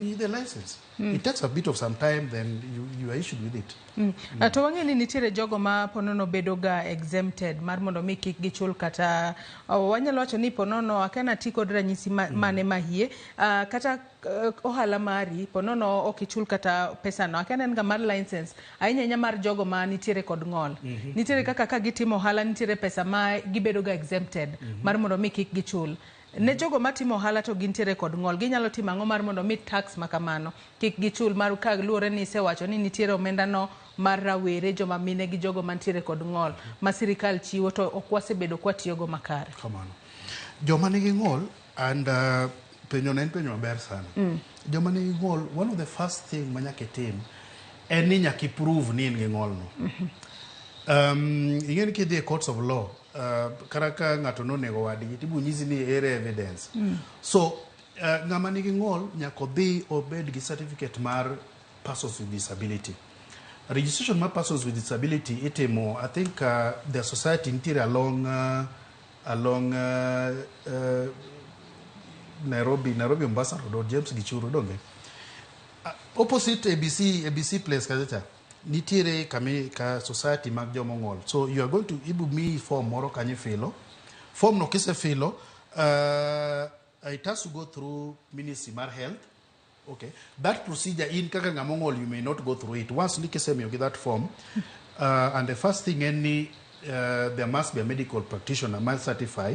The license. It takes a bit of some time, then you are issued with it. To wang'e ni nitiere jogo ma ponono bedo ga exempted mar mondo mi kik gichul kata wanyalo wacho ni ponono akia ti kod ranyisi mane mahie kata ohala mari ponono ok ichul kata pesa no akia en ga mar license ahinya ahinya mar jogo ma nitiere kod ng'ol. Nitiere kaka ka gitimo ohala, nitiere pesa ma gibedo ga exempted mar mondo mi kik gichul. Ne jogo matimo ohala to gintiere kod ng'ol, ginyalo timo ang'o mar mondo mi tax ma kamano kik gichul, mar ka luwore ni isewacho ni nitiere omenda no mar rawere, joma mine gi jogo mantiere kod ng'ol ma sirikal chiwo, to ok wasebedo kwatiyogo makare? Kamano. Joma nigi ng'ol and penjo no en penjo maber sana. Joma nigi ng'ol, one of the first thing ma nyaka itim en ni nyaka iprove ni in gi ng'ol no. Ing'e ni kidhi e courts of law, kata ka ng'ato nonego wadgi, tibo nyisi ni ere evidence. So ng'ama nigi ng'ol nyaka odhi obed gi certificate mar persons with disability. Registration mar persons with disability itimo, I think the society nitiere along Nairobi Mombasa Road or James Gichuru donge? Opposite ABC Place kacha cha nitiere kami ka society mag joma ong'ol. So you are going to ibu miyi form moro kanyo ifilo. Form no kisefilo, it has to go through Ministry mar Health. Okay. That procedure in kaka ng'ama ong'ol, you may not go through it. Once ni kisemiyogi that form, and the first thing en ni there must be a medical practitioner ma certify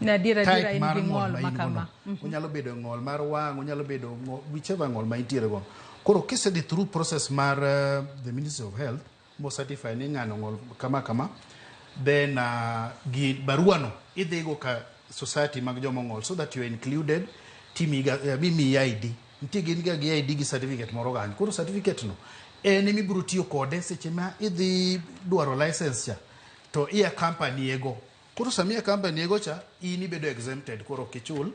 Na adiera type adiera in mar gi ng'ol ng'ol ma ma in go kama. No. Onyalo bedo ng'ol mar wang', onyalo bedo ng'ol, whichever ng'ol ma intiere go. Koro kisedhi through process mar the Ministry of Health mo certify ni ng'ano ng'ol kama kama, then gi barua no idhigo ka society mag joma ong'ol so that you are included, timiga mimiyi ID. Nitie gin ga gi ID gi certificate moro kanyo. Koro certificate no en ema ibiro tiyo kode seche ma idhi dwaro license cha to i accompany go. Koro sama i accompany go cha, in ibedo exempted, koro ok ichul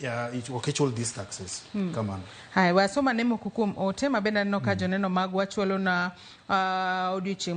ya, ok ichul these taxes. Kamano. Haya, wasoma ne moko kuom ote ma bende aneno ka joneno magwa chwalo na odiochieng'